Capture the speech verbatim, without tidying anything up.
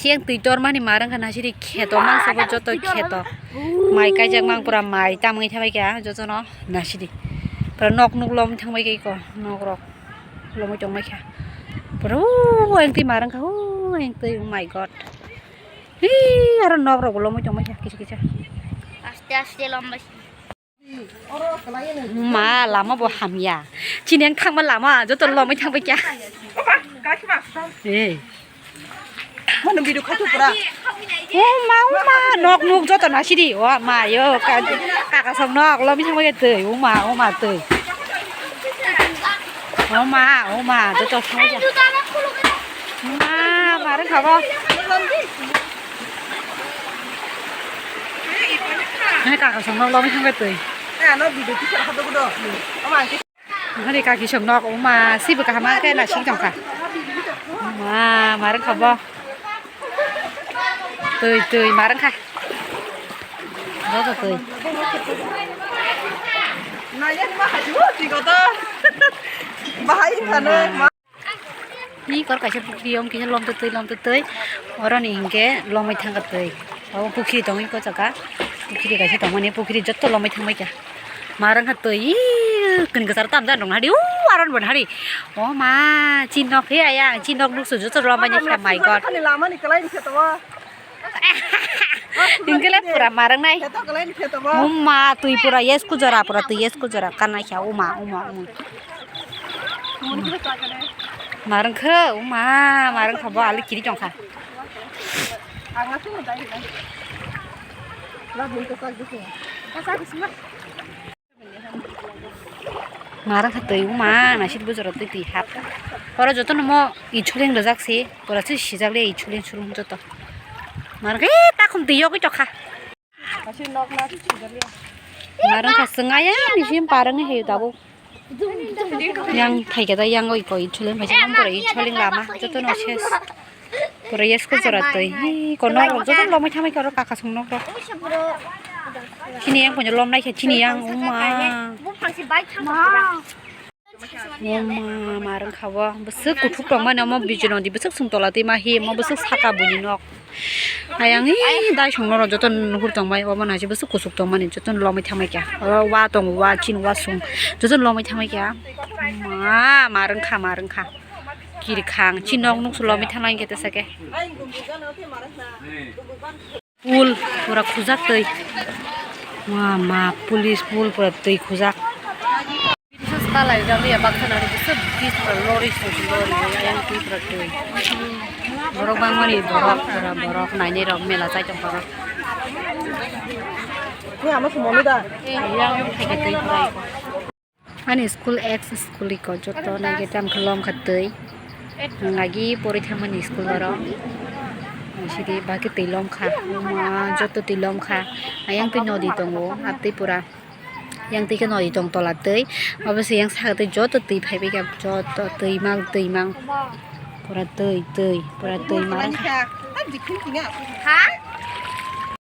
Cheng twi tormani ma rwngkha nasidi kheto mangsa bo joto kheto. Mai kaijak mang pura mai tamwi thabai kha jotono nasidi. Pura nok nuk lom thangbai kha iko nok rok lomwi tongbai kha. Pura o engtwi ma rwngkha o engtwi oh my god. Hi aro nok rok bo lomwi tongbai kha kisa kisa. Aste aste lombai. Ma lama bo hamya. Chini ang thangma lama joto lomwi thangbai kya. Hey. Mano video khachu pura. O ma o ma nok nuk joto nasidi. O ma yo ka-, kaka song nok lomwi thangbai kya twi. O ma o ma twi. O ma o ma joto thangbai kya. Ma ma rwng kha bo. Hai kaka song nok lomwi thangbai twi. Hai ano video kisa kha dogo do. Ama ang kisa. Hai kaki song nok uma sibo kaham khe na sing tong kha. Ma ma rwng kha bo. Twi twi ma rwng kha. Bo bo twi. Naya ma ha ju ti ko to. Bahai khane ma. Ni kor kaisa pukri om kisa lom twi lom twi oroni hinkhe lomwi thangkha twi. Abo pukri tongwi ko jaka pukri kaisa tongmani pukri jotto lomwi thangbai kha. Ma rwngkha twi ih, kwn kwcharo tamjani rwng hari u aron bon hari. O ma chinok he ayang chinok nuksu joto lombai ni kha my god. Khani lama ni kwlai ni khe tongo. Hinkhe le pura ma rwngnai. Khe to kwlai ni khe tongo. Uma twi pura yes kujora pura twi yes kujora kanai kha uma uma uma. Ma rwngkha uma ma rwngkha bo ali kiri tongkha. Ma rwngkha twi uma naisik bujoro twi twi hap. Oro jotono mo insulin rijak se pura se sijak le insulin sulum joto. Ma rwngkha e takhum twi yogwi tokha. Ma rwngkha chwng ayang ni sim parwngwi hayo tabuk. Yang thaikhe da yang oi koi insulin phaisa nang pura insulin lama jotono ses. Pura yes ko jora twi. Hi ko nok rok joto lomwi thamai khe oro kaka song nok rok. Chini yang kono lom nai khe chini yang uma. Uma ma rwng kha bo bwswk kuthuk tong mani omo bijoloni bwswk song tola twi ma hi omo bwswk saka buini nok. Ayang i dai song norok joto nuhur tong bai obo naisik bwswk kuchuk tong mani joto lomwi thamai kha oro wa tongo wa chini wa song joto lomwi thamai kha. Ma ma rwng kha ma rwng kha. Kiri khang chi nok nuk sulomwi thang lang kete sake. Pool pura khujak twi. Wa ma police pool pura twi khujak. Kalai jang ya baksa nani bwswk bis pura lori song lori yang twi pura twi. Borok bangmani borok pura borok nainai rok mela chai tong borok. Ni ama sumoni da. Yang thaika twi pura. Ani school ex school iko joto nai khe tam khe lom kha twi. Nagi pori thangmani school oro. Sidi baki twi lom kha. Uma joto twi lom kha. Ayang twi nodi tongo. Atwi pura. Yang twi khe nodi tong tola twi. Obo se yang saka twi joto twi phai bai kha. Joto twi mang twi mang. Pura twi twi. Pura twi mang. Ha?